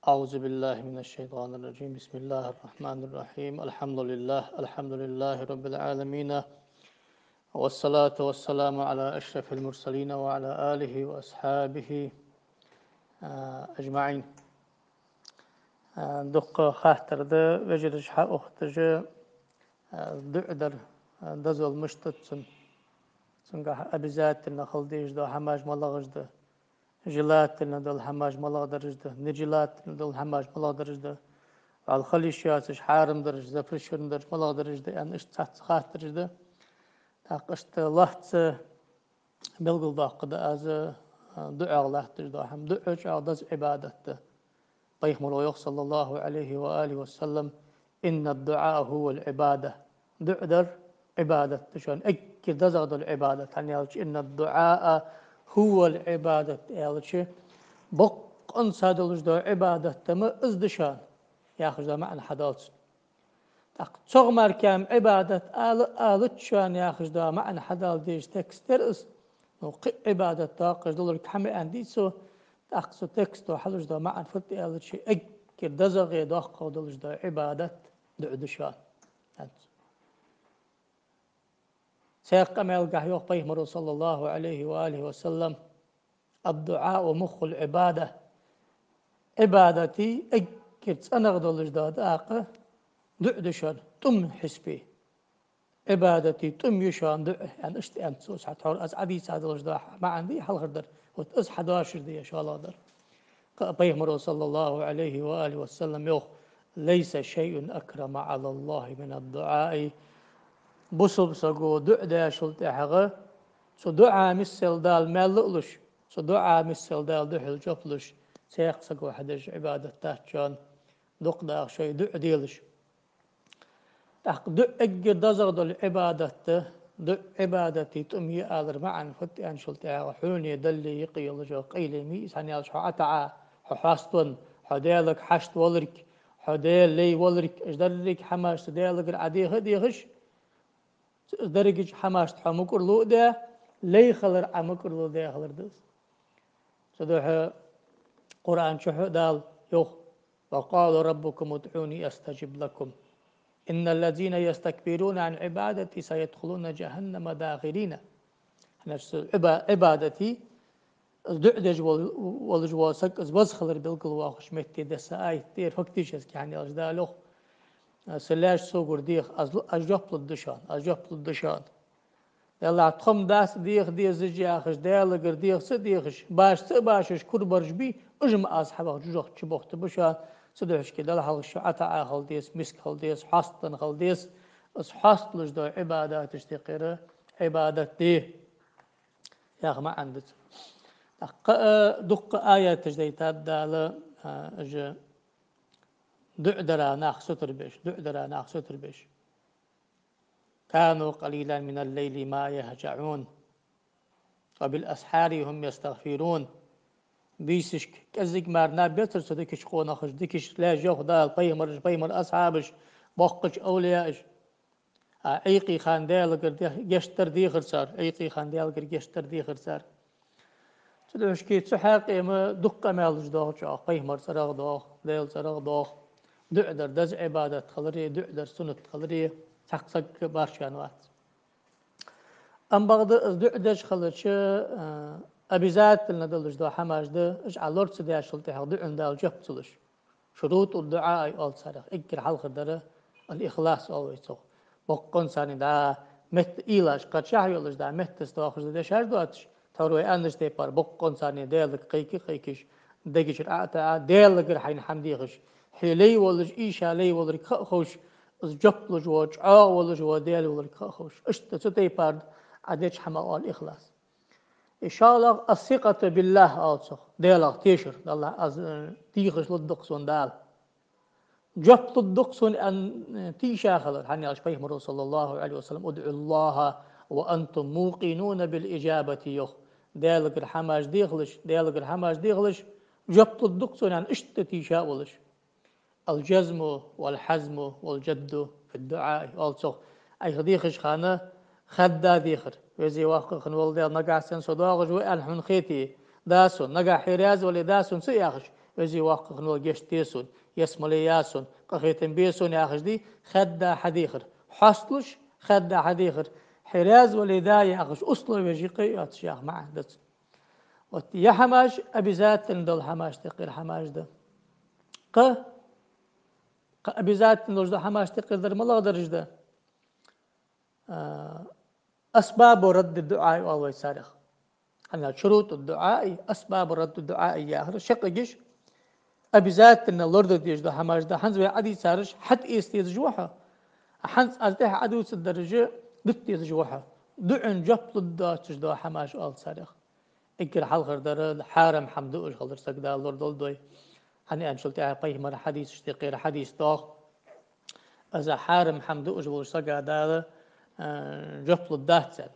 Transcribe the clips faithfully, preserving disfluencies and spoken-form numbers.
أعوذ بالله من الشيطان الرجيم. بسم الله الرحمن الرحيم. الحمد لله. الحمد لله رب العالمين. والصلاة والسلام على أشرف المرسلين وعلى آله وأصحابه, а, أجمعين. А, дукха хаттар да, вежарий, хьа ухтажа, а, дуӀа дар, а, дозал мишта да цун. Цунгахь обязательно хила дезаш дола хӀамаш малагӀаш да. Желательно дола хӀамаш малагӀдараш да, нежелательно дола хӀамаш малагӀдараш да, вӀалла хила йиш йоацаш, хьарам дараш, запрещённый дараш малагӀдараш да, аьнна, иштта цхьацца хаттараш да. ТӀаккха иштта лоацца белгалдоаккхаргда аз, а, дуӀагӀа латташ дола хӀама. ДуӀа чӀоагӀа деза Ӏибадат да. Пайхамаро йоах, صلى الله عليه وآله وسلم: «إن الدعاء هو العبادة». ДуӀа дар Ӏибадат да шоана, эггара дезагӀа дола Ӏибадат. ХӀана аьлча, «إن الدعاء هو العبادة» аьлча, боккъонца долаш дола Ӏибадат-м из да шоана, яхаш дола маӀан хьадоал цун. ТӀаккха цогӀа мара-м Ӏибадат ала а алац шоана, яхаш дола маӀан хьадала дезаш текст дар из. Ну, кхы а Ӏибадат доаккхаш долга хӀама аьнна дий цо, тӀаккха цу тексто хьалуш дола маӀан фуд аьлча, эггара дезагӀа, доккхагӀа долаш дола Ӏибадат дуӀа да шоана. Цхьан къамаьлагахь йоах Пайхамаро, صلى الله عليه وآله وسلم: «الدعاء مخ العبادة». Ӏибадата эггара цӀенагӀа долаш дола дакъа дуӀа да шоана, тӀум хьисапе. Ӏибадата тӀум я шоана дуӀа, аьнна, иштта аьннад цо. Цхьа тхьовра аз Ӏадийца долаш дола маӀан дий хьалхардар, вот из хьадоашаш да шоллагӀдар. Кхы а Пайхамаро, صلى الله عليه وآله وسلم, йоах: «ليس شيء أكرم على الله من الدعاء». Бусалба саго дуӀа дешул тӀехьагӀа, цу дуӀа миссел Дала маьл а луш, цу дуӀа миссел Дала духьал жоп луш, цхьаккха саго хьадеш Ӏибадат дац шоана, дукха даха шоай дуӀа делаш. ТӀаккха дуӀа эггара дезагӀа дола Ӏибадат да. ДуӀа Ӏибадата тӀум я алара маӀан фуд аьнначул тӀехьагӀа, хьоне, Даьлага юкъе йолаш йола къайленаш, из хӀана аьлча хьо ӀотаӀа, хьо хьаставенна, хьо Даьлага хьашт валарг, хьо Даьла лай валарг, уж деррига хӀамаш цу Даьлагара Ӏодеха а дехаш, цу дерригача хӀамашта хьо мукӀарло а даь, лай хилар Ӏа мукӀарло даь хилар да из. Цудухьа Къуръан чу а Дала йоах: «وقال ربكم ادعوني أستجب لكم. إن الذين يستكبرون عن عبادتي سيدخلون جهنم داخرين». ХӀана аьлча цу Ӏиба-, Ӏибадата, из дуӀа деш вол-, волаш вола саг из веза хилар белгалвоаккхаш метте десса аят да ер, фактически, хӀана аьлча Дала йоах: «Са лаьш согара деха, аз лу-, аз жоп лургда шоана, аз жоп лургда шоана». Деллахь, тхо-м дац деха дезаш яхаш, Даьлагара деха ца дехаш, баш ца башаш кура бараш бий, уж-м аз хьаваха жожагӀата чу бохийтаргба шоана. Цудухьа-кх Далла хьалхашка ӀотаӀа хила деза, миска хила деза, хьаставенна хила деза. Из хьасталуш дола Ӏибадаташ тӀехьара Ӏибадат де, яха маӀан да цун. ТӀаккха, а, дуккха аяташ дайтад Дала, а, уж дуӀа дара нах сутара беш, дуӀа дара нах сутара беш. «كانوا قليلا من الليل ما يهجعون وبالأسحار هم يستغفرون». Бийсашка кӀеззига мара наб яцар цу дикача къонахаша, дикача лаьша, йоах Дала, пайхамараша, пайхамара асхьабаша, боккхача овлияаша. А, Ӏуйкъе хана Даьлагара де-, гешт дар дехар цар, Ӏуйкъе хана Даьлагара гешт дар дехар цар. Цудухьа-кх цу хьакъехьа-м дукха къамаьлаш доагӀа чӀоагӀа, пайхамара цӀерагӀа доагӀа, Даьла цӀерагӀа доагӀа. ДуӀа дар деза Ӏибадат хилари, дуӀа дар суннат хилари, цхьаккха саг барчча вац. Амма бакъда из дуӀа деш хилча, а, обязательно долаш дола хӀамаш да, уж Ӏа лора ца дешул тӀехьагӀа дуӀан Дала жоп ца луш. «شروط الدعاء» оал царех, эггара хьалхардар «الإخلاص» оал вай цох. Боккъонцара дӀа метта уйлаш кхаччахьа йолаш, дӀа меттаца доахаш да дешаш доацаш, тхьовра вай аьннача тайпара боккъонцара Даьлага кхайка а кхайкаш, дегачара ӀотаӀа, Даьлагара хьайна хӀама дехаш, хье лай волаш, ийша лай волга ха а ховш, из жоп луш вола, чӀоагӀа волаш вола Даьла волга ха а ховш. Иштта цу тайпара Ӏа деча хӀамах оал ихлас. ИншааллахӀ, «الثقة بالله» оал цох, Даьлах тешар, Даллахь, аз, э, дехаш лургда-кх сона Дала. Жоп лургда-кх сона аьнна, э, тийша хилар, хӀана аьлча пайхамаро, صلى الله عليه وسلم: «ادعوا الله وأنتم موقنون بالإجابة», йоах. Даьлагара хӀамаш дехалаш, Даьлагара хӀамаш дехалаш, жоп лургда-кх сона аьнна, иштта тийша а волаш. «الجزم والحزم والجد في الدعاء» оал цох. Ӏайха дехаш хана хадда дехар. Веза-воккха хинна вола Даьла, нагахь санна со доагӀаш ва аьнна хьона хете, да сона, нагахь хьо раьза вале, да сона ца яхаш, Веза-воккха хинна вола гешт де сона, ялсмале я сона, къахетам бе сона яхаш дий, хадда хьадехар. Хьоасталуш хадда хьадехар. Хье раьза вале да яхаш, условеш юкъе а йоацаш яха маӀан да цун. Вот ер хӀамаш обязательно дола хӀамаш тӀехьара хӀамаш да. Кхы, кхы обязательно долаш дола хӀамаш тӀехьара дар малагӀдараш да? А, асбабу радди дуӀаи оал вай царех. ХӀана аьлча шурутӀу дуӀаи асбабу радди дуӀаи яхар шаккхе гиш, обязательно лораде дезаш дола хӀамаш да. ХӀанз вай Ӏодийцараш хьатӀаэца дезаш ва хьо. ХӀанз аз тӀехьа Ӏодувцараш дита дезаш ва хьо. ДуӀан жоп лургдоацаш дола хӀамаш оал царех. Эггара хьалхардар хьарам хӀама дуаш хилар сага Дала лорадолда вай. ХӀана аьлча тӀехьа пайхамара хьадисаш тӀехьара хьадис доагӀа. Из хьарам хӀама дуаш волча сага Дала, а, жоп лургдац аьнна.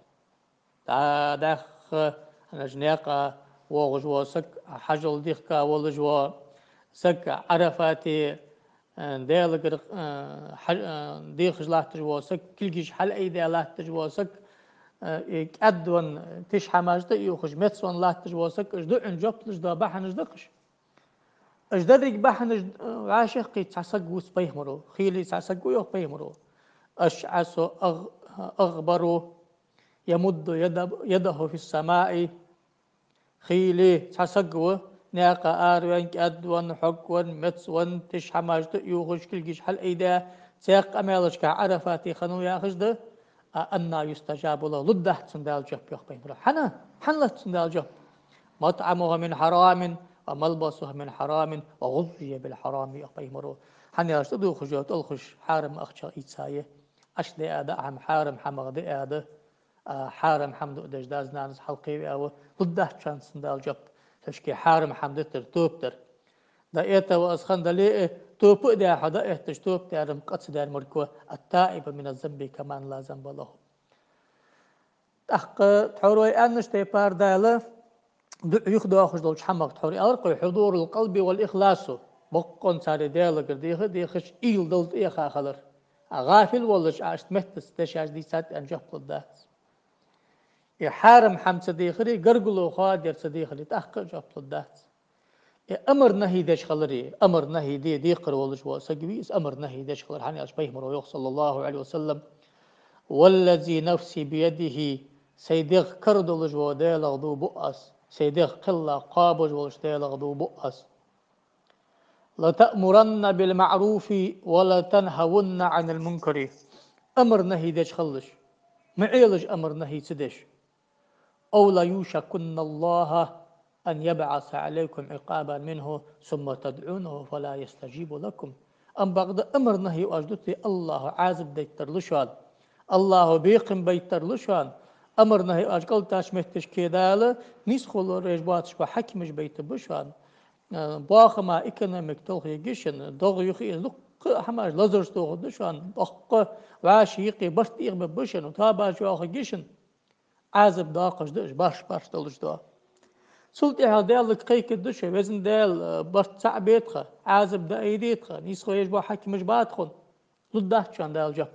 ДӀа-, дӀаьха, хӀанз наькъа воагӀаш вола саг, хьажол дехка волаш вола саг, Ӏарафате, а, Даьлагара, а, хьа-, а, дехаш латташ вола саг, кулгаш хьалъайдаь латташ вола саг, а, и кӀаьдвенна тиша хӀамаш тӀа а ювхаш, мецвенна латташ вола саг, уж дуӀан жоп луш дола бахьанаш да-кх уж. Уж деррига бахьанаш, а, вӀашагӀкхийтта цхьа саг вувц пайхамаро, хийла цхьа саг ва йоах пайхамаро. أشعث أغ-، أغبر يمد يد-، يده في السماء. Хийла цхьа саг ва, наькъа араваьнна, кӀаьдвенна, хьогвенна, мецвенна, тиша хӀамаш тӀа а ювхаш, кулгаш хьалъайдаь, цхьаькха къамаьлашка Ӏарафате хиннав яхаш да, а, أنى يستجاب له, лургдац цунна Дала жоп йоах пайхамаро. ХӀана? ХӀана лац цунна Дала жоп? مطعمه من حرام وملبسه من حرام وغذي بالحرام йоах пайхамаро. ХӀана аьлча тӀадувхаш йола тӀалхаш хьарам ахчах ийца я. Ӏаш диа да хӀама, хьарам хӀамах диа да. А, хьарам хӀама дуаш да, даьс-нанас хьалкхеваьв, лургдац цунна Дала жоп. Цу шке хьарам хӀама дитар тоба дар. До этого из хинна дале а, тоба а даь хьо, дӀаэтташ тоба дар-м къа ца дар морг ва, التائب من الذنب كمن لا ذنب له. ТӀаккха тхьовра вай аьннача тайпара Дала дуӀа юхадоахаш долча хӀамах тхьовра аьлар-кх вай: حضور القلب والإخلاص. Боккъонца Даьлагара деха а дехаш, уйла Далла тӀаяха хилар. А гӀафил волаш, Ӏа иштта меттаца дешаш дийцад аьнна жоп лургдац. Из хьарам хӀама ца дехари, гаргало хоадаяр ца дехари, тӀаккха а жоп лургдац. Из амар-нахьи деш хилари, амар-нахьи де декхар волаш вола саг вий из, амар-нахьи деш хилар, хӀана аьлча пайхамаро йоах, صلى الله عليه وسلم: والذي نفسي بيده, сай дегӀ кара долаш волча Даьлах дув буъ аз, сай дегӀ кхелла кхоабаш волча Даьлах дув буъ аз. لتأمرن بالمعروف ولتنهون عن المنكر. Амар-нахьи деш хилалаш, ма Ӏелаш амар-нахьи ца деш. أو ليوشكن الله أن يبعث عليكم عقابا منه ثم تدعونه فلا يستجيب لكم. Ам бакъда амар-нахьи оаш дите, АллахӀа Ӏазап дайтаргда шоана. АллахӀа бекхам байтаргда шоана. Амар-нахьи оаш кӀалтача метташка Дала, нийсхо лораеш боацаш бола хьакимаш байтаргба шоана. Э, бахама экономика толхаергья шоана, догӀа юха из дуккха а хӀамаш лазарца тохаргда шоана, боккха вӀаший юкъе барт эгӀабергба шоана, тоабаш йоахаргья шоана. Ӏазап доаккхаш да уж, барш-барш долаш да. Цул тӀехьагӀа Даьлага кхайкаргда шо: Веза Даьла, барт цаӀ бе тха, Ӏазап дӀаайде тха, нийсхо еш бола хьакимаш ба тхона. Лургдац шоана Дала жоп.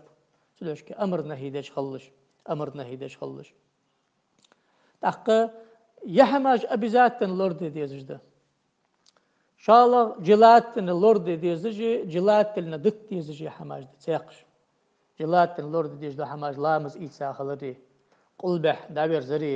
Цудухьа амар-нахьи деш хилалаш, амар-нахьи деш хилалаш. ТӀаккха ер хӀамаш обязательно лораде дезаш да. ШоллагӀа, желательно лораде дезаш а, желательно дита дезаш а хӀамаш да цхьаькхаш. Желательно лораде дезаш да хӀамаш: ламаз ийца хилари, къулбехьа дӀаверзари,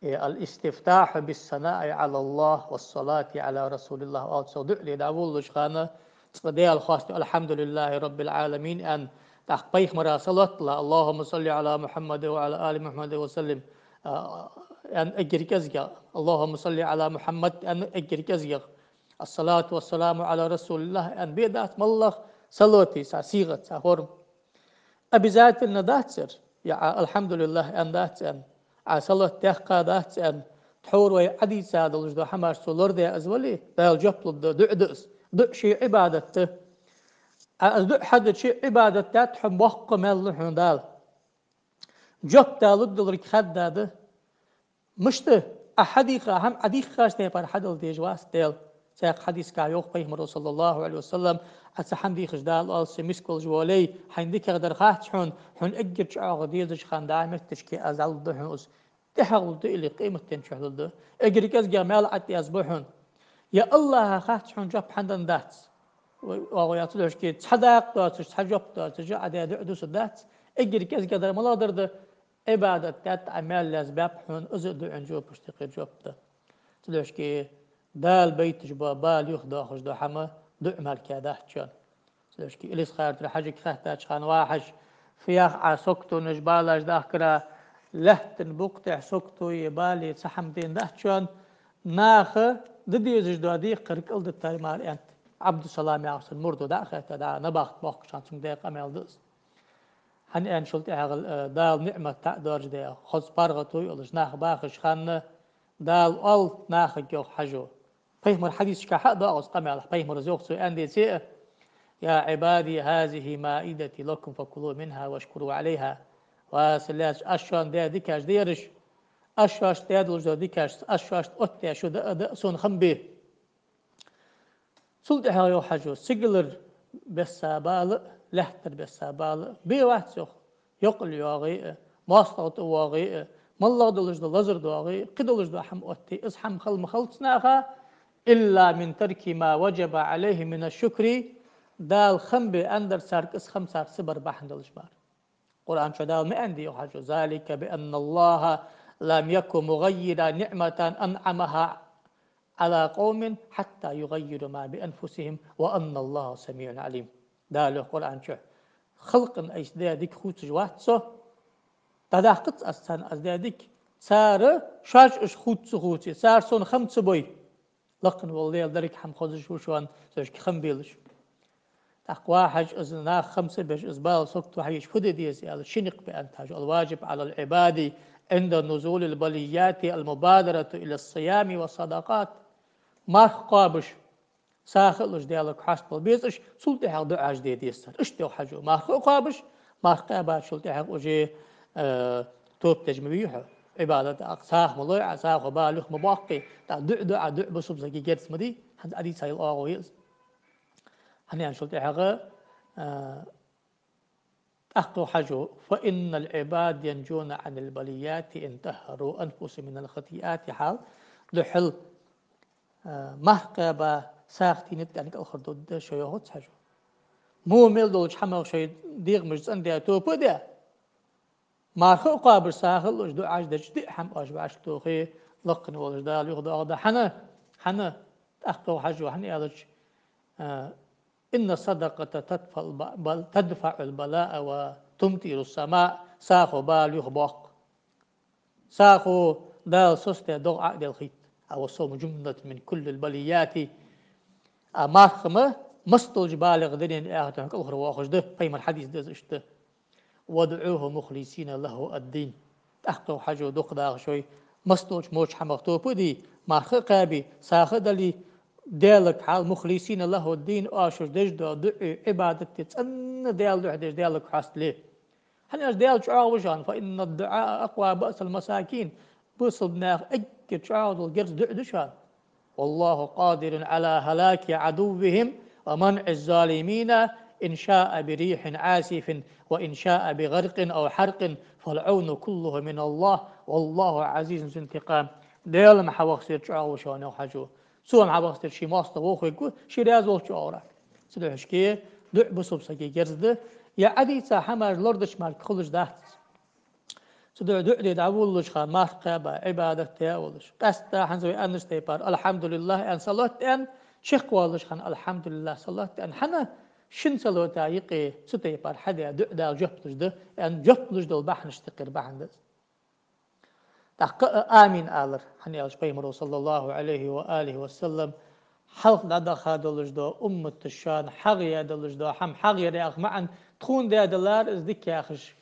э, الاستفتاح بالثناء على الله والصلاة على رسول الله. Оал цо дуӀа де дӀаволалуча хана, цкъа Даьла хоастаю: الحمد لله رب العالمين аьнна, тӀаккха пайхамара салот дилла: اللهم صل على محمد وعلى آل محمد وسلم, а, аьнна эггара кӀезигагӀа, اللهم صل على محمد аьнна эггара кӀезигагӀа, الصلاة والسلام على رسول الله аьнна бе дац, моллагӀа салота цхьа сигӀат, цхьа форма. Обязательно дац ер, е Ӏа الحمد لله аьнна дац аьнна, Ӏа салот даьккха дац аьнна, тхьовра вай Ӏодийца долаш дола хӀамаш цо лорадаь из вале, Дала жоп лургда, дуӀа да из. ДуӀа ше Ӏибадат да. Ӏа из дуӀа хьадича, Ӏибадат даьд хьона, боккха маьл лу хьона Дала. Жоп далургдолга хадда да. Мишта? Ӏа хьадийха хӀама Ӏа дийхача тайпара хьадала дезаш вац Даьла. Цхьаькха хьадиса тӀа йоах пайхамаро, صلى الله عليه وسلم: Ӏа цхьа хӀама дийхача Дала оал: са миска волаш волий, хьайна дикагӀдар хац хьона, хьона эггара чӀоагӀа дезача хана дӀа метташка аз дӀалургда хьона из. ТӀехьагӀа лургда или къематдийнахьа лургда? Эггара кӀезигагӀа маьл Ӏа тӀаязбу хьона. Е АллахӀа хац хьона жоп хӀана денна дац. Вай, оаха яц лошки, цхьа дакъа доацаш, цхьа жоп доацаш, Ӏа даь дуӀа дусаргдац. Эггара кӀезигагӀдар малагӀдар да, Ӏибадат даьд Ӏа мел лаьца баьб хьона, из а дуӀан жопашта юкъера жоп да. Цудухьа Дала байташ ба, бала юхадоахаш да хӀама дуӀа мара дац шоана. Цудухьа Илис Харитара Хьажага хаьттача хана: «Ва Хьажа, фу ях Ӏа саготонаш, балаш дахкара, лаьттан букъ тӀа сагото е бала е цхьа хӀама дена дац шоана, наха де дезаш дола декхар кӀалдитар мара», — аьннад. Ӏабдуссалам яхаш цун мурдо дӀа а хаьттад, дӀа набахта бохкаш хана цунга даь къамаьл да из. ХӀана аьнначул тӀехьагӀа, э, Дала ниӀмат таӀ доаржадаь, хоза паргӀато йолаш нах бахаш хана, Дала оал нахага, йоах Хьажо. Пайхамара хьадисашка хьа а доагӀа из къамаьл, пайхамара из йоах цо аьнна деце а: «يا عبادي هذه مائدتي لكم فكلوا منها واشكروا عليها». Ва са лаьш, аз шоана даь дикаш да ераш, аз шоашта даь долаш дола дикаш, аз шоашта оттадаь шу даа, даа, сона хам бе. Цул тӀехьагӀа йоах Хьажо: сигалара бесса бала а, лаьттара бесса бала а бе вац, йоах, йокъал йоагӀе а, моастагӀа тӀа воагӀе а, моллагӀа долаш дола лазар доагӀе а, кхы долаш дола хӀама отте, из хӀама хила ма хилац наха, «إلا من ترك ما وجب عليه من الشكر», Дала хам бе аьннадар царга, из хам цар ца бар бахьан долаш мара. Къуръан чу Дала ма аьннадий, йоах Хьажо: «ذلك بأن الله لم يك مغيرا نعمة أنعمها على قوم حتى يغيروا ما بأنفسهم وأن الله سميع عليم». Дала йоах Къуръан чу: «Халкъа айса даь дика хувцаш вац Со, дӀадаккхац Аз царна Аз даь дика, цар шоаш уж хувца ца хувце, цар Сона хам ца бой». Лакха вола Даьла деррига хӀама хозаш ва шоана, цу шоашка хам белаш. ТӀаккха, ва Хьажа, из нах хам ца беш, из бала сагото хьаеш фу де деза аьлча, ши никъ баьннад Хьажо: «الواجب على العباد عند نزول البليات المبادرة إلى الصيام والصدقات». Марха кхоабаш, сагӀа а луш, Даьлага хьоастабала безаш, цул тӀехьагӀа дуӀаш де деза цар. Иштта йоах Хьажо: марха а кхоабаш, марха кхаьбачул тӀехьагӀа уже, э, тоба деш ма вий хьо, Ӏибадат а, сагӀа ма лой Ӏа, сагӀо бала юха ма боаккхий, тӀаккха дуӀа ду Ӏа, дуӀа бусалба сага герз ма дий, хӀанз Ӏадийца йола оагӀув я из. ХӀана аьлча, цул тӀехьагӀа, э, тӀаккха йоах Хьажо: «فإن العباد ينجون عن البليات إن طهروا أنفسهم من الخطيئات», хьал духьал, э, марха кхаьба, сагӀа тийна тӀа кӀалхардода шо, йоах цо Хьажо. Во мел долча хӀамах шоай дегӀамаш цӀендаь, тоба а даь, марха а кхоабаш, сагӀа а луш, дуӀаш деш, диъ хӀама оаш вӀаштӀехьа тохе, лакха волаш Дала юхадоагӀаргда. ХӀана, хӀана, тӀаккха йоах Хьажо, хӀана аьлча, э, «إن الصدقة تدفع الب-، بل-، تدفع البلاء وتمطر السماء», сагӀо бала юхабоаккх. СагӀо Дала соцадаь догӀа Ӏо а делхийт. «والصوم جنة من كل البليات». А марха ма, массадолча балех, дунен, аьхарта кӀалхарвоахаш да, пайхамара хьадис да из иштта. «وادعوه مخلصين له الدين». ТӀаккха йоах Хьажо, дукха даха шоай, массадолча воча хӀамах тоба а дий, марха а кхаьбий, сагӀа а далий, Даьлага хьал, «مخلصين له الدين», оаш шоаш деш дола дуӀеи Ӏибадатеи цӀенна Даьла духьа деш, Даьлага хьоастале. ХӀана аьлча Даьла чӀоагӀа ва шоана: «فإن الدعاء أقوى بأس المساكين». Бусалба наьха эггара чӀоагӀа дола герз дуӀа да шоана. «والله قادر على هلاك عدوهم ومنع الظالمين إن شاء بريح عاصف وإن شاء بغرق أو حرق فالعون كله من الله والله عزيز ذو انتقام». Даьла-м хьавахсар чӀоагӀа ва шоана, йоах Хьажо. Цо-м хьавахсар ший моастагӀа вохавергва, ше раьза волча оагӀорахьа. Цудухьа дуӀа бусалба сага герз да, е Ӏадийца хӀамаш лорадеш мара хулаш дац. Цудухьа дуӀа де дӀаволалуш хана, марха кхаьба, Ӏибадат де а волаш, къаьстта хӀанз вай аьннача тайпара «الحمد لله» аьнна салот аьнна, чакхвоалаш хана «الحمد لله» салот аьнна, хӀана, шин салота юкъе цу тайпара хьадаь дуӀа Дала жоп луш да аьнна, жоп луш дола бахьанашта юкъера бахьан да из. ТӀаккха а амин алар, хӀана аьлча пайхамаро, صلى الله عليه وآله وسلم, хьалха дӀадаха долаш дола, умматаша шоана хьагӀ яь долаш дола хӀама, хьагӀ яр яха маӀан, тхона даь далар из дика яхаш,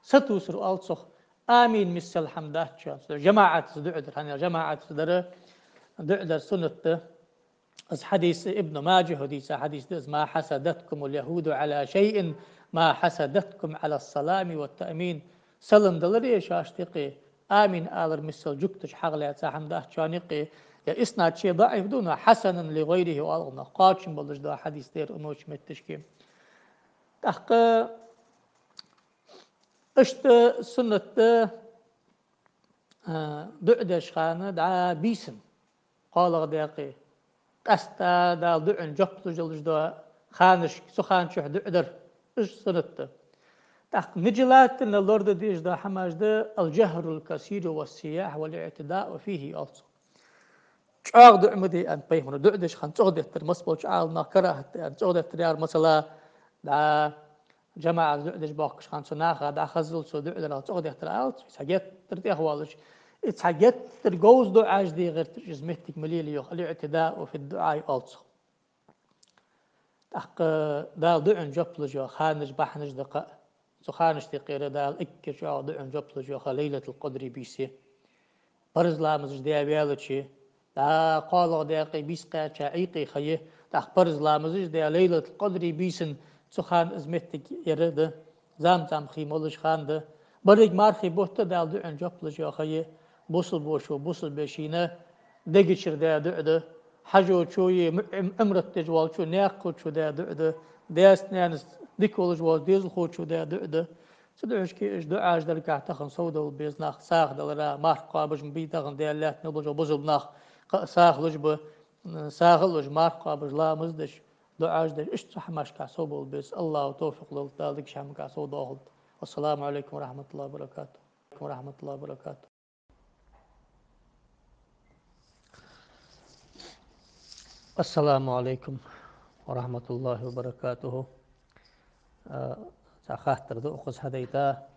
сатувсар оал цох, амин миссел хӀама дац шоана. ЖамаӀатаца дуӀа дар, хӀана аьлча жамаӀатаца дар, дуӀа дар суннат да. Из хьадис Ибн Маджахьо дийца хьадис да из: «ما حسدتكم اليهود على شيء ما حسدتكم على السلام والتأمين». Салам даларе шоашта юкъе, амин алар миссел жугташа хьагӀ лаьца хӀама дац шоана юкъе. Е иснад ше даӀиф да, но хьасанун ли гӀайрихӀи оал цох, кхоачам болаш дола хьадис да ер умача метташка. ТӀаккха иштта суннат да, а, дуӀа деш хана дӀа бийсан кхоалагӀа даькъе, Къаьстта Дала дуӀан жоп луш долаш дола ханашка, цу хана чухь дуӀа дар, уж суннат да. ТӀаккха нежелательно лораде дезаш дола хӀамаш да: الجهر الكثير والصياح والاعتداء فيه, оал цо. ЧӀоагӀа дуӀа ма де аьннад пайхамара, дуӀа деча хана цӀогӀа деттар, масса болча Ӏаламнаха карахӀат да аьннад цӀогӀа деттар, яр масала, дӀа жамаӀатаца дуӀа деш боахкача хана цу наха дӀахазал цо дуӀа дарах цӀогӀа деттар аьннад, цхьа геттара тӀехвоалаш. Из цхьа геттара говза дуӀаш де гӀерташ из моттиг ма лелае, йоах, الاعتداء في الدعاء, оал цо. ТӀаккха Дала дуӀан жоп луш йола ханаш, бахьанаш да кхы а. Цу ханашта юкъера Дала эггара чӀоагӀа дуӀан жоп луш йола ха Лайлатул-Къадри бийса я. Парз ламазаш даь ваьлча, дӀа кхоалагӀа даькъе, бийса кхаьча Ӏуйкъе ха я, тӀаккха парз ламазаш даь, Лайлатул-Къадри бийсан цу хана из моттиг яр да, зам-зам хий молаш хана да. Беррига мархий бутт Дала дуӀан жоп луш йола ха я, бусалба вошас бусалба вешийна дега чура даь дуӀа да, хьажочои, м-, Ӏум-, Ӏумрат деш волчои, наькъхочои даь дуӀа да, даьца-наьнаца дика волаш волча дезалхочои даь дуӀа да. Цу дуӀашка, уж дуӀаш даргахьа тахан совдола беза нах сагӀа далара, марха кхоабаш ма бий тахан, Даьла лаьтта мел болча бусалба нах кхы а сагӀа луш ба, сагӀа а луш, марха кхоабаш, ламаз деш, дуӀаш деш, иштта цу хӀамашка совбовла беза. АллахӀа товфикъ лолда, Дала дикача хӀаманга совдоахалда. والسلام عليكم ورحمة الله وبركاته. ورحمة الله وبركاته. السلام عليكم ورحمة الله وبركاته. А, цхьа хаттар да укхаза хьадайта.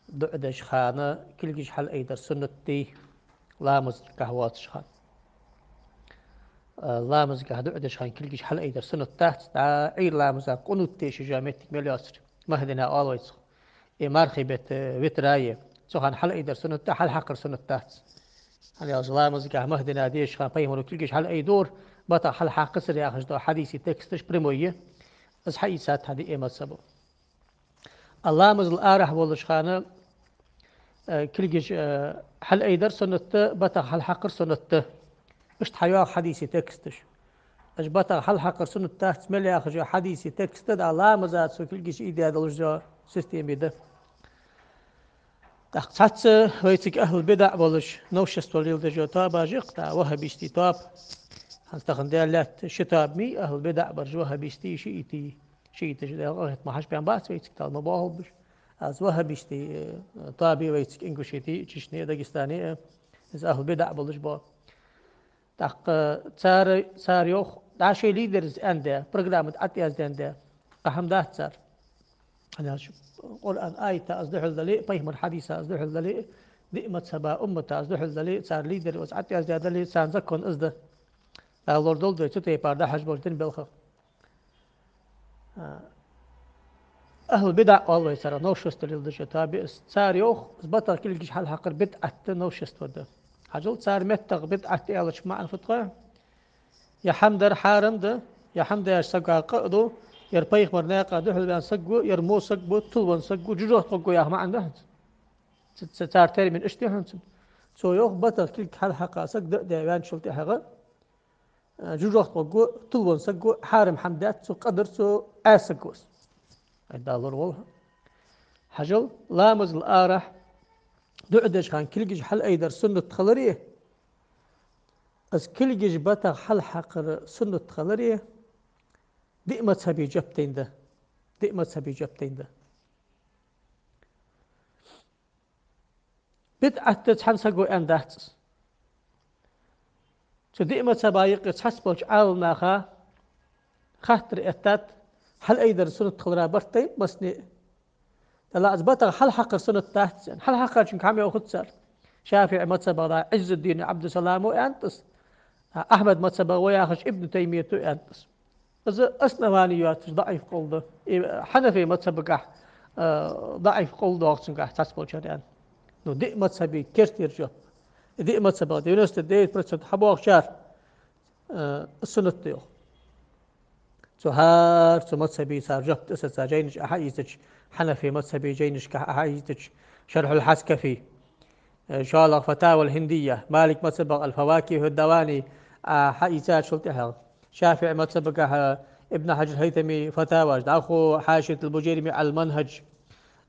ДуӀа деча хана кулгаш хьалъайдар суннат дий, ламазгахьа воацача хана? А, ламазгахьа дуӀа деча хана кулгаш хьалъайдар суннат дац, дӀа Ӏуйра ламаза къунут дешаш йола моттиг мел йоацар, ма хӀана аьлча оал вай цох. Э, мархий бетта витр я, цу хана хьалъайдар суннат да, хьалхьакхар суннат дац. ХӀана аьлча ламазгахьа ма хӀана дешача хана пайхамара кулгаш хьалъайдора, батах хьалхьакхацар яхаш дола хьадисий тексташ прямой я. Из хьаийцад хьа диъе мазхӀабо. А ламазал арахьа волча хана, э, кулгаш, э, хьалъайдар суннат да, батах хьалхьакхар суннат да. Иштта хьайоагӀа хьадисий тексташ. Уж батах хьалхьакхар суннат дац мел яхаш йола хьадисий текст да, дӀа ламаза цо кулгаш ийдеш долаш йола система да. ТӀаккха цхьацца вайцига ахӀлу бидаӀ болаш, новшество леладеш йола тоабаш я-кх, дӀа ваххабистий тоаба. ХӀанз тахан Даьла лаьтта ши тоаба ма йий, ахӀлу бидаӀ бараш: ваххабистий, шиӀитий. ШиӀиташ, Даьла къахетамах, хьажа бен бац вайцига, Дала ма боахалба уж. Аз ваххабистий, э, тоаба я вайцига Ингушетий, Чечне, Дагестане, э, из ахӀлу бидаӀ болаш ба. ТӀаккха цар, цар йоах, дӀа шоай лидерас аьннад, программа тӀа ӀотӀаяздаьд, кхы хӀама дац цар. ХӀана аьлча Къуръан аята из духьал дале а, пайхамара хьадиса из духьал дале а, диъ мазхӀаба уммата из духьал дале а, цар лидера из ӀотӀаяздаь дале а, царна закон из да. Дала лорадолда вай цу тайпара дӀахьош болча дина белхах. А, ахӀлу бидаӀ оал вай царех, новшество леладеш йола тоаба я из. Цар йоах, из батах кулгаш хьалхьакхар бидӀат да, новшество да. Хьажал, цар меттах бидӀат аьлча маӀан фуд-кх? Е хӀама дар хьарам да, е хӀама деш сага къа а ду, е пайхамара наькъа духьал ваьнна саг ва, е во саг ва, тилвенна саг ва, жожагӀате гӀоргва яха маӀан да хӀанз. Ц-, ц-, цар термин иштта я хӀанз. Цо йоах, батах кулг хьалхьакха саг, диъ даь ваьнначул тӀехьагӀа, э, жожагӀате гӀоргва, тилвенна саг ва, хьарам хӀама даьд цо, къа дир цо, Ӏаьса саг ва из. Ай, Дала лораволва. Хьажал, ламазал арахьа дуӀа деча хана кулгаш хьалъайдар суннат хилари, из кулгаш батах хьалхьакхар суннат хилари диъ мазхӀабе жоп тайна да. Диъ мазхӀабе жоп тайна да. БидӀат да цхьан саго аьнна дац из. Цу диъ мазхӀаба юкъе цхьацца болча Ӏаламнаха хаттар эттад, хьалъайдар суннат хилара барт тайнаб массане а. ТӀаккха из батах хьалхьакхар суннат дац аьнна. Хьалхьакхачунга хӀама йоахац цар. ШафиӀий мазхӀабах, дӀа, Ӏиззуддин Ӏабдуссаламо аьннад из, Ахьмада мазхӀабах ва яхаш Ибн Таймията аьннад из. Из основани йоацаш даӀиф къовл да. И Хьанафий мазхӀабагахьа, а, даӀиф къовл доагӀа цунгахьа цхьацца болчар аьнна. Ну, диъ мазхӀабе керттера жоп. Диъ мазхӀабах девяносто девять процент хьабоагӀачар, а, суннат да йоах. Цу хӀара цу мазхӀабий цар жоп тӀа са цар жайнаш Ӏа хьаийцача, Хьанафий мазхӀабий жайнашка Ӏа хьаийцача, Шархьул Хьаскафи, э, шоллагӀа Фатавал Хиндия, Малик мазхӀабах Ал-Фавакиху Давани, Ӏа хьаийцачул тӀехьагӀа, ШафиӀий мазхӀабагахьа Ибн Хьаджар ХӀайтамий фатаваш, дӀахо Хьашиятул Бужайрими Ӏалал Манхаж,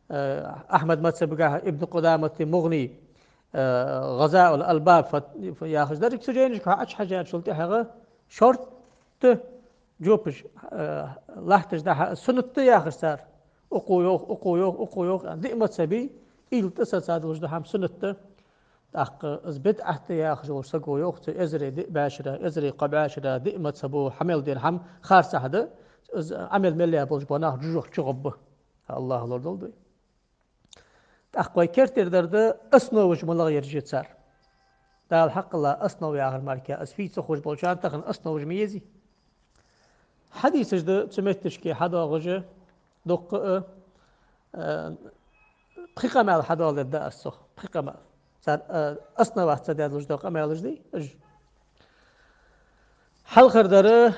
э, Ахьмада мазхӀабагахьа Ибн Къудамати МугӀни, э, ГӀазаул Албаб фат-, яхаш, деррига цу жайнашка хьо Ӏочухьежачул тӀехьагӀа, Шортта жопаш, э, латташ да хьа, суннат да яхаш цар. Укхо йоах, укхо йоах, укхо йоах, диъ мазхӀабе, ийла тӀа саца долаш да хьа суннат да. ТӀаккха из бидӀат да яхаш волча саго йоах, цу эзари диъ бӀаь шера, эзари кхо бӀаь шера, диъ мазхӀабо хьа мел дена хӀама харцахьа да, из Ӏамал мел яь болаш бола нах жожагӀате чугӀоргба. АллахӀа лорадолда вай. ТӀаккха вай керттера дар да, основаш малагӀа яраш я цар. Дала хьакхалла, основа яхар мара, из фу я ца ховш болчарна тахан основаш ма езий. Хьадисаш да цу метташка хьадоагӀаш, дукха а, э, пхи къамаьл хьадоаладергда аз цох, пхи къамаьл. Цар, э, основа ца даь долаш дола къамаьлаш да уж. Хьалхардар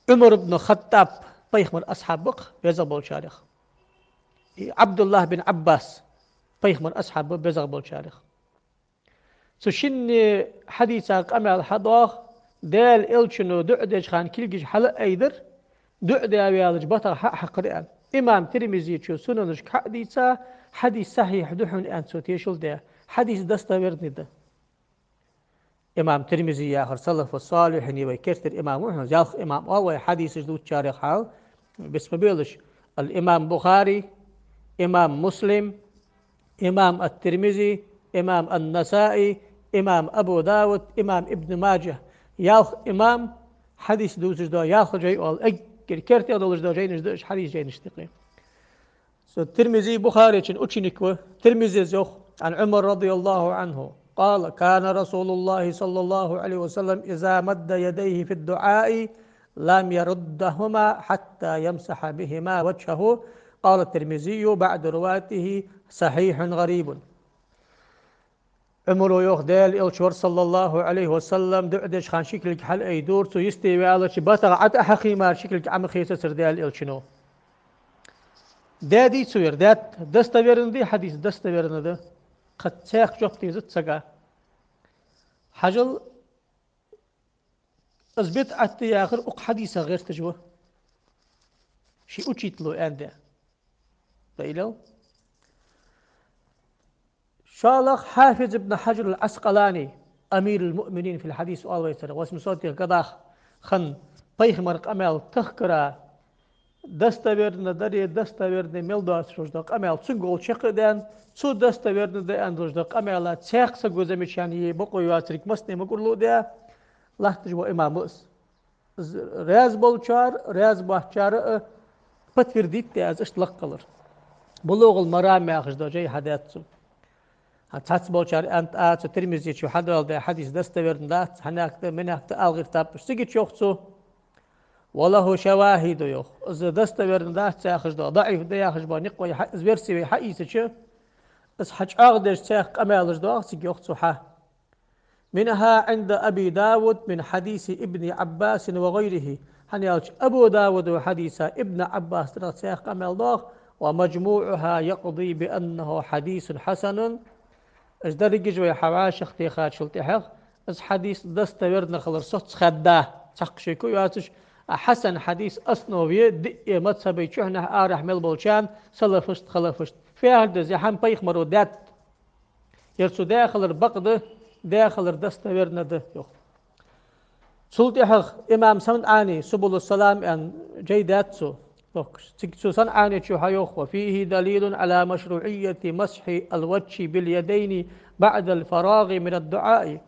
Ӏумар ибн Хаттаб, пайхамара асхьаб ва-кх, безагӀа болчарех. И Ӏабдуллахь бин Ӏаббас, пайхамара асхьаб ва, безагӀа болчарех. Цу шинне хьадиса къамаьл хьадоагӀа, Даьла Элчано дуӀа деча хана кулгаш хьалаайдар, дуӀа даь ваьлча батагӀа хьа а хьакхар аьнна. Имам Тирмизечо сунанашка хьа а дийца, хьадис сахьихь да хьона аьнна цо тешал даь. Хьадис достоверный да. Имам Тирмизи яхар салафу салихьинех вай керттера имам ва хьона, ялх имам оал вай хьадисаш дувцачарех хьал, бицма белаш. Ал-имам Бухари, имам Муслим, имам ат-Тирмизи, имам ан-Насаи, имам Абу Давуд, имам Ибн Маджа. Ялх имам хьадис дувцаш да, ялх жай оал, эггара керте долаш да жайнаш да уж хьадис жайнашта юкъе. Цу Тирмизи Бухаречун ученик ва. Тирмизес йоах: عن عمر رضي الله عنه قال: كان رسول الله صلى الله عليه وسلم إذا مد يديه في الدعاء لم يردهما حتى يمسح بهما وجهه. قال الترمذي بعد روايته: صحيح غريب. Ӏумара йоах, Даьла Элча вар, саллаллахӀу Ӏалайхи ва саллам, дуӀа деча хана ши кулг хьалаайдора, цо йисте ваьлча батагӀа Ӏо а хьакхийя мара ши кулг Ӏо ма хийцацар Даьла Элчано. Даьдий цо ер? Даьд. Достоверно дий хьадис? Достоверно да. Кхы цхьаккха жоп дезац сага. Хьажал, из бидӀат да яхар укх хьадисах гӀерташ ва. Ший учитело аьннад. Даилал. ШоллагӀа Хьафиз ибн Хьаджар ал-Ӏаскъалани, амирул-муъминин фил хьадис оал вай царех, восьмисотых годах хинна, пайхамара къамаьл тахкара, достоверно даре, достоверно мел доацаш долаш дола къамаьл цунга гӀолла чакхдаьнна, цо достоверно да аьнна долаш дола къамаьла цхьаккха саго замечани е бокъо йоацилга массане ма гурло а даь, латташ вола имам ва из. З-, раьза болчар, раьза боацачар а подтвердить даь, аз иштта лакхалар. БулугӀул-Марам яхаш дола жай хьадаьд цо. ХӀанз цхьацца болчар аьннад, а, цу Тирмизечо хьадоаладаь хьадис достоверно дац, хьанехк да, минехк да ала гӀертаб уж. Цигача йоах цо: وله شواهد, йоах. Из достоверно дац яхаш дола, даӀиф да яхаш бола никъ вай хьа-, из верси вай хьаийцача, из хьачӀоагӀдеш цхьаккха къамаьлаш доагӀа цига, йоах цо, хьа. منها عند أبي داود من حديث ابن عباس وغيره. ХӀана аьлча Абу Дауда хьадиса Ибн Ӏаббасах цхьаккха къамаьл доагӀа: ومجموعها يقضي بأنه حديث حسن. Уж дерригаш вай хьавӀашагӀтехачул тӀехьагӀа, из хьадис достоверно хилар соцахаьдда, цхьаккха шеко йоацаш, а хьасан хьадис основа я диъ мазхӀабий чухьнахьа арахьа мел болчарна, салафашта, халафашта. Фу яхар да из? Ер хӀама пайхамаро даьд. Ер цо даь хилар бакъ да, даь хилар достоверно да, йоах. Цул тӀехьагӀа имам СанӀани «Субулу-с-Салам» аьнна жай даьд цо, йоах. Цига цу СанӀанечо хьайоах: وفيه دليل على مشروعية مسح الوجه باليدين بعد الفراغ من الدعاء.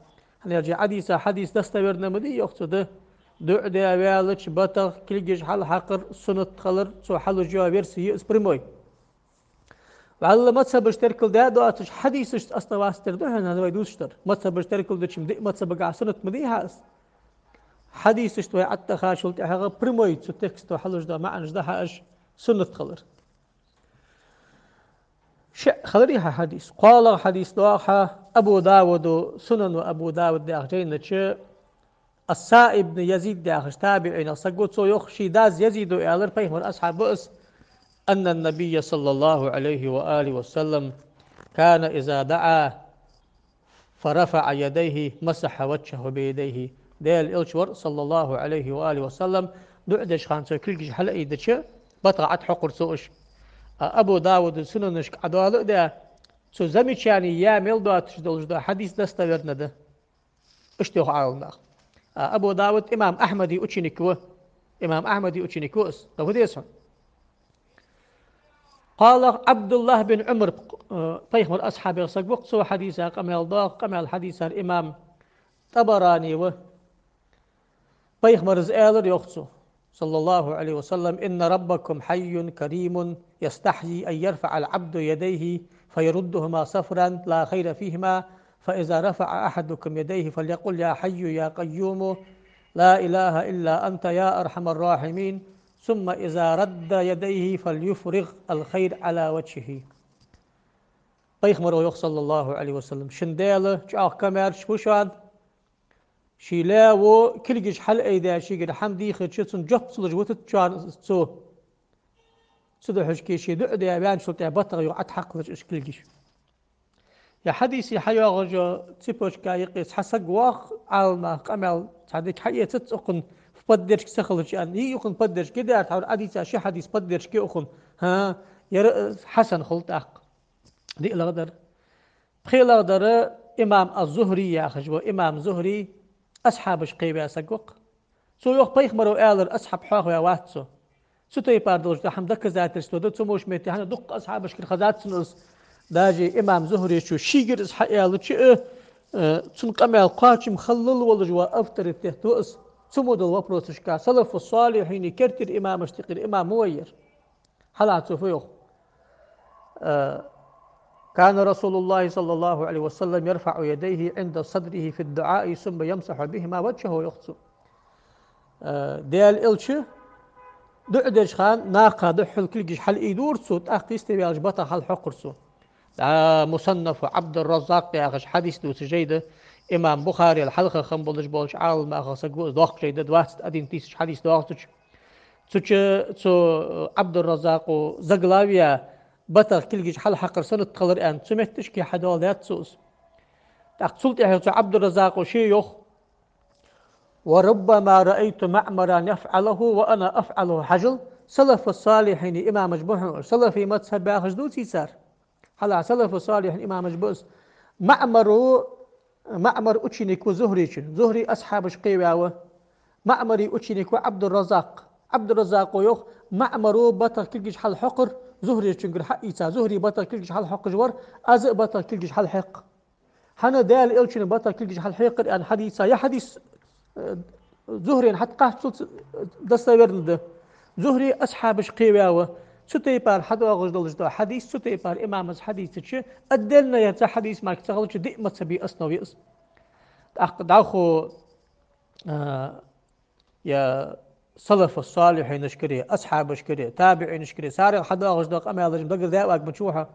ХӀана аьлча ер хьадис, хьадис достоверно ма дий, йоах цо, да. ДуӀа даь ваьлча батагӀа кулгаш хьалхьакхар суннат хилар цо хьалуш йола верси я из прямой. ВӀалла мазхӀабаш теркалдаь доацаш, хьадисашца основаться дер да хьона хӀанз вай дувцаш дар. МазхӀабаш теркалдеча-м диъ мазхӀабагахьа суннат ма дий хьа из. Хьадисашца вай ӀотӀахьачул тӀехьагӀа прямой цу тексто хьалуш дола маӀанаш да хьа уж суннат хилар. Шиъ хиларий хьа хьадис? КхоалагӀа хьадис доагӀа хьа Абу Дауда, Сунан Абу Дауд яхача жайна чу, Ас-Саиб ибн Язид яхаш табиӀинех саг ва, цо йоах, ший дас Язида аьлар, пайхамара асхьаб ва из: أن النبي صلى الله عليه وآله وسلم كان إذا دعا فرفع يديه مسح وجهه بيديه. Даьла Элча вар, саллаллахӀу Ӏалайхи ва алихи ва саллам, дуӀа деча хана цо кулгаш хьалаайдича, батагӀа Ӏо тӀахьокхар цо уж. А Абу Дауда Сунанашка Ӏодоала а даь, цо замечани яь мел доацаш долаш дола хьадис достоверно да. Иштта йоах Ӏаламнаха. А, Абу Давуд имам Ахьмада ученик ва. Имам Ахьмада ученик ва из. Тхо фу деза хьона? قال عبد الله بن عمر, э, пайхамара асхьабех саг ва-кх, цо хьадийца къамаьл доагӀа, къамаьл хьадийцар имам ТӀабарани ва. Пайхамара аьлар йоах цо, صلى الله عليه وسلم: «إن ربكم حي كريم يستحيي أن يرفع العبد يديه فيردهما صفرا لا خير فيهما، فإذا رفع أحدكم يديه فليقل: يا حي يا قيوم لا إله إلا أنت يا أرحم الراحمين، ثم إذا رد يديه فليفرغ الخير على وجهه». Пайхамара йоах, صلى الله عليه وسلم: «Шун Даьла чӀоагӀа камаьрша ва шоана, ший лаьво кулгаш хьалайдаь, шийгара хӀама дийхача, цунна жоп ца луш витац шоана цо. Цудухьа шийга ше дуӀа даь ваьнначул тӀехьагӀа батагӀа юха Ӏотта хьакхалаш уж кулгаш». Ер хьадис хьайоагӀаш йола цепочка юкъе цхьа саг воагӀа, Ӏаламнаха къамаьл цхьа дика хьаэцац укхун поддержка ца хилча аьнна. Йий укхун поддержка, дера тхьовра Ӏадийца ши хьадис поддержка я укхун. ХӀа, ер, э, хьасан хул тӀаккха. ДиълагӀдар. ПхелагӀдар имам аз-Зухри яхаш ва. Имам Зухри асхьабаш кхеваь саг ва-кх. Цо йоах, пайхамара аьлар асхьаб хьоахаваь вац цо. Цу тайпара долаш да хӀама доказательство да, цу муш метте хӀана дукха асхьабашкара хезад цунна из. Даже имам Зухречо шийгара из хьааьлча а, э, цун къамаьл кхоачам хиллал волаш ва авторитет ва из. Цу мо дола вопросашка салафу салихьина кертера имамашта юкъера имам ма вай ер. Хьалха цо фу йоах? Э, كان رسول الله صلى الله عليه وسلم يرفع يديه عند صدره في الدعاء ثم يمسح بهما وجهه, йоах цо. Э, Даьла Элча дуӀа деча хана накха духьал кулгаш хьалайдора цо, тӀаккха йистеваьлча батагӀа хьалхьокхар цо. ДӀа Мусаннафу Ӏабдурраззакъ яхаш хьадис дувцаш жай да, имам Бухарел хьалха хам болаш болча Ӏаламнаха саг ва из, доккха жай да, двадцать один тысяч хьадис доагӀа цу чу. Цу чу цу Ӏабдурраззакъо заглавие «БатагӀа кулгаш хьалхьакхар суннат хилар» аьнна, цу метташка хьадоаладаьд цо из. ТӀаккха цул тӀехьагӀа цу Ӏабдурраззакъо ше йоах: «وربما رأيت معمرا يفعله وأنا أفعله». Хьажал, салафу салихьина имамаш ба хьона уж, салафий мазхӀаб яхаш дувций цар? Хьалха салафу салихьина имамаш ба уж. МаӀмаро, МаӀмар ученик ва Зухречун. Зухри асхьабаш кхеваь ва. МаӀмара ученик ва Ӏабдурраззакъ. Ӏабдурраззакъо йоах: МаӀмаро батагӀа кулгаш хьалхьокхар Зухречунгара хьаийца. Зухри батагӀа кулгаш хьалхьокхаш вар, аз а батагӀа кулгаш хьалхьекх. ХӀана Даьла Элчано батагӀа кулгаш хьалхьекхар аьнна хьадийца, ер хьадис, э, Зухрена хьатӀакхаччалца, э, достоверно да. Зухри асхьабаш кхеваь ва. Цу тайпара хьадоагӀаш долаш дола хьадис, цу тайпара имамаша хьадийцача, отдельно ер цхьа хьадис мара ца хилча, диъ мазхӀаба основа я из. ТӀаккха дӀахо, э, ер салафу салихьинашкара, асхьабашкара, табиӀинашкара, царех хьадоагӀаш дола къамаьлаш дагардаь вагӀа ма чу хьо.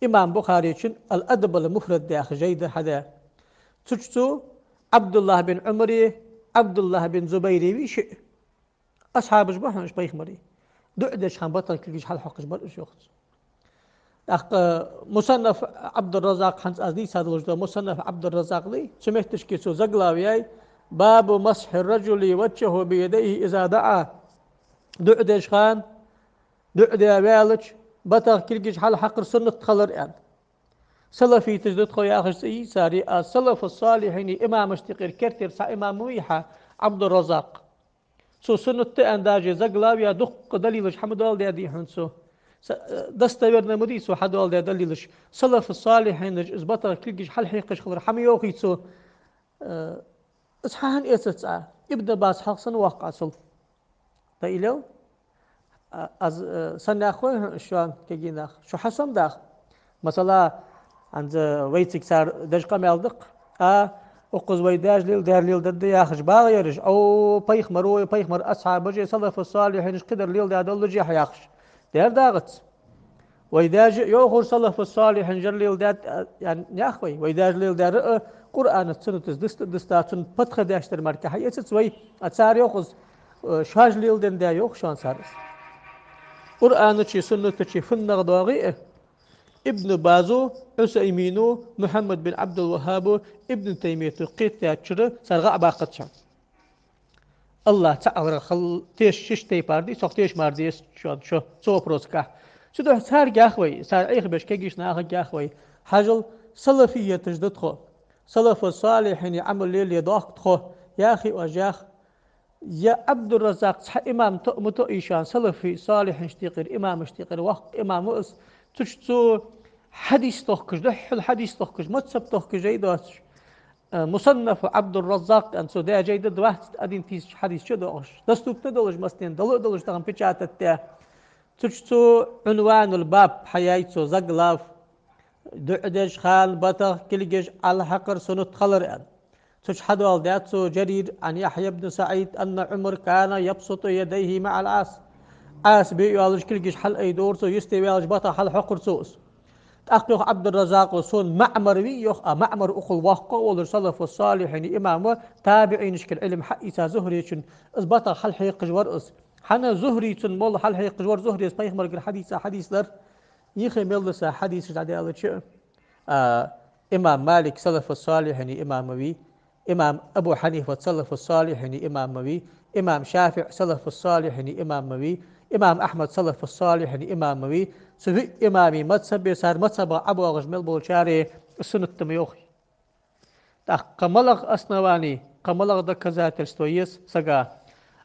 Имам Бухаречун «Ал-Адаб ал-Муфрад» яха жай да хьадаь. Цу чу цо Ӏабдуллахь бин Ӏумари, Ӏабдуллахь бин Зубайри вий шиъ. Асхьабаш ба хьона уж пайхамара. ДуӀа деча хана батагӀа кулгаш хьалхьокхаш бар уж, йоах цо. ТӀаккха Мусаннаф Ӏабдурраззакъ, хӀанз аз дийца долаш дола Мусаннаф Ӏабдурраззакъ да, цу метташка цо заглавие яь: «باب مسح الرجل وجهه بيديه إذا دعا». ДуӀа деча хана, дуӀа даь ваьлча, батагӀа кулгаш хьалхьакхар суннат хилар аьнна. Салафиташ да тхо яхаш цӀи йий цар, а салафу салихьина имамашта юкъера кертера цхьа имам ма вий хьа Ӏабдурраззакъ. Цо суннат да аьнна даже заглавие дуккха далилаш хьа ма доаладаьдий хьона цо. Са-, э, достоверно ма дий цо хьадоаладаь далилаш. Салафу салихьинаша из батагӀа кулгаш хьалхьекхаш хилар хьа ма йоахий цо. Э, из хьа хӀана эцац Ӏа? Ибн Баз хьалха санна воаккх Ӏа цул. Даилел? А, аз, э, санна яххой хьона шоана, кагий нах? Шо хьасомадаха. Масала, хӀанз вайцига цар деш къамаьл да-кх. А, укхаза вай даьша леладаьр леладергда яхаш багӀа ераш, ау, пайхамаро, пайхамара асхьабаша, салафу салихьинаша кхыдар леладаь доллашехь яхаш. Дер дагӀац. Вай даьша а йоахар салафу салихьинашара леладаьд, а, ян-, яхаш вай. Вай даьша леладаьр а Къуръанаца, суннатаца дист-, диста, цунна подходящий дар мара хьаэцац вай. А цар йоах из, э, шоаш леладаь да йоах шоана цар из. Къуръаначеи суннатачеи фуннагӀа доагӀий а, Ибн Базо, Ӏусаймино, Мухьаммад бин Ӏабдул-ВаххӀабо, Ибн Таймийято кхетадаьчара цар гӀа а баккхац хьона. АллахӀ цаӀ хиларах тешаш шиш тайпара дий, цох тешаш мара деза шоана шо цу вопросагахь. Цудухьа царга йоах вай, цар Ӏехабеш кагийча нахага йоах вай: хьажал, салафияташ да тхо. Салафу салихьина Ӏамал лелае доахк тхо. Яхий оаш, яха, е Ӏабдурраззакъ цхьа имам тоъ ма тоъий шоана, салафий, солихьинашта юкъера, имамашта юкъера воккха имам ва из. Цу чу цо хьадис тохкаш, духхьал хьадис тохкаш, мазхаб тохкаш жай доацаш, э, «Мусаннафу Ӏабдурраззакъ» аьнна цо даь жай да, двадцать один тысяч хьадис чудоагӀаш. Доступна долаш, массанена дала а долаш, тахан печатать даь. Цу чу цо «Ӏунванул-баб» хьаяьй цо, заглав, дуӀа деча хана батагӀа кулгаш хьалхьакхар суннат хилар аьнна. Цу чу хьадоаладаьд цо: «جرير عن يحيى بن سعيد أن عمر كان يبسط يديه مع العاصي». Ӏаса бе йоалаш кулгаш хьалайдора цо, йисте ваьлча батагӀа хьалхьокхар цо из. ТӀаккха йоах Ӏабдурраззакъо: «Сона Маъмар вий, йоах, а Маъмар укхул воккха а волаш, салафу-солихьина имам ва, табиӀинашкара Ӏилма хьаийца Зухрийчун, из батагӀа хьалхьекхаш вар из. ХӀана Зухрийчун молла хьалхьекхаш вар, Зухрийс пайхамарагара хьадийца хьадис дар». Ихе мел да са хьадисаш дӀадаьлча, а, имам Малик салафу-солихьина имам ма вий, имам Абу Хьанифа салафу-солихьина имам ма вий, имам ШафиӀ салафу-солихьина имам ма вий, имам Ахьмад салафу-солихьина имам ма вий. Цу виъ имама мазхабе, цар мазхабах ӀобоагӀаш мел болчаре суннат да ма йоахий. ТӀаккха малагӀа основани, кхы малагӀа доказательство еза сага?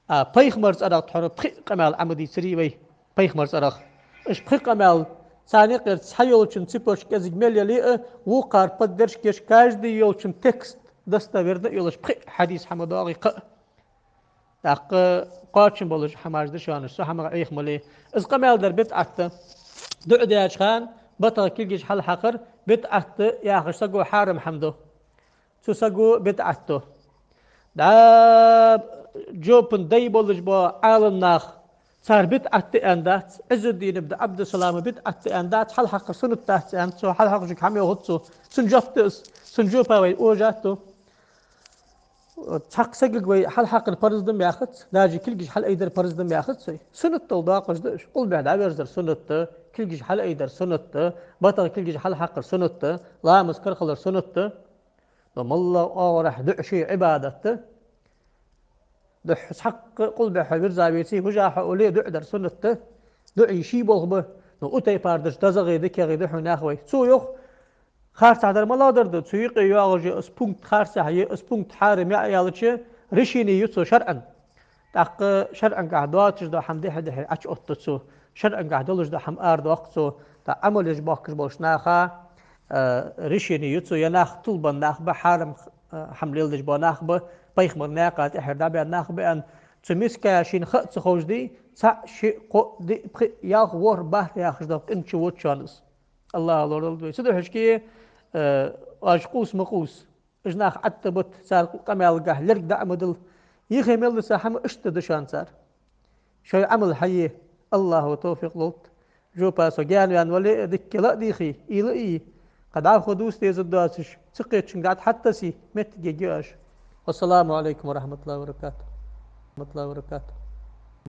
А, пайхамара цӀерагӀа тхьовра пхиъ къамаьл Ӏо ма дийцарий вай, пайхамара цӀерагӀа. Уж пхи къамаьл, царна юкъера цхьа йолчун цепочка кӀезига мел яле а, вокхар поддержка еш, каждый йолчун текст достоверно а йолаш, пхиъ хьадис хьа ма доагӀий кхы а. ТӀаккха кхоачам болаш хӀамаш да шоана, со хӀамах Ӏеха ма ле. Из къамаьл дар бидӀат да. ДуӀа деча хана батагӀа кулгаш хьалхьакхар бидӀат да яхаш саго хьарам хӀама ду. Цу саго бидӀат ду. ДӀа жопан дай болаш бола Ӏаламнах, цар бидӀат да аьнна дац, Ӏиззуддин ибн Ӏабдуссалама бидӀат да аьнна дац, хьалхьакхар суннат дац аьнна, цо хьалхьакхаш хӀама йоахац цо. Цун жоп да из, цун жопа вай ожат ду. Цхьаккха сагага вай хьалхьакхар парз да ма яхац, даже кулгаш хьалайдар парз да ма яхац вай. Суннат дола доакъаш да уж. Къулбехьа дӀаверзар суннат да, кулгаш хьалайдар суннат да, батагӀа кулгаш хьалхьакхар суннат да, ламаз кархалар суннат да. Но моллагӀа оагӀорахьа дуӀа ший Ӏибадат да. Духхьал цхьаккха къулбехьа вирза веце, хужа хьо оле дуӀа дар суннат да. ДуӀа ший болх ба. Но у тайпара деш дезагӀа, дикагӀа да хьона, яхий вай. Цо йоах, харцахьа дар малагӀа дар да, цу юкъе йоагӀаш я из пункт харцахьа, я из пункт хьарам я аьлча, решени ю цо шарӀан. ТӀаккха шарӀангахьа доацаш дола хӀама дехьа-дехьа Ӏочуоттаду цо, шарӀангахьа долаш дола хӀама арадоаккх цо. ТӀаккха Ӏамал еш боахкаш болча наха, э, решени ю цо, е нах тилабенна нах ба, хьарам, э, хӀама леладеш бола нах ба, пайхамара наькъа тӀехьара дӀабаьнна нах ба аьнна. Цу миска шийна ха а ца ховш дий, цаӀ, шиъ, кхоъ, диъ, пхиъ, ялх, ворхӀ, бархӀ яхаш дола къинош чувода шоана из. АллахӀа лорадолда вай. Цудухьа, э, оаш къувса ма къувса. Уж нах Ӏоттабат, цар къамаьлагахьа лерг дӀа а ма дилла. Ихе мел да са хӀама, иштта да шоана цар. Шоай Ӏамал хьае, АллахӀа товфикъ лолда. Жопа со гаьнаваьнна вале а, дикка ла а дийхе, уйла а е, кхы дӀахо дувца дезаргдоацаш, ца кхетачунга дӀатӀахьаттасе, моттиг ергья оаш. Вассаламу Ӏалайкум ва рахьматуллахӀи ва баракатухӀ.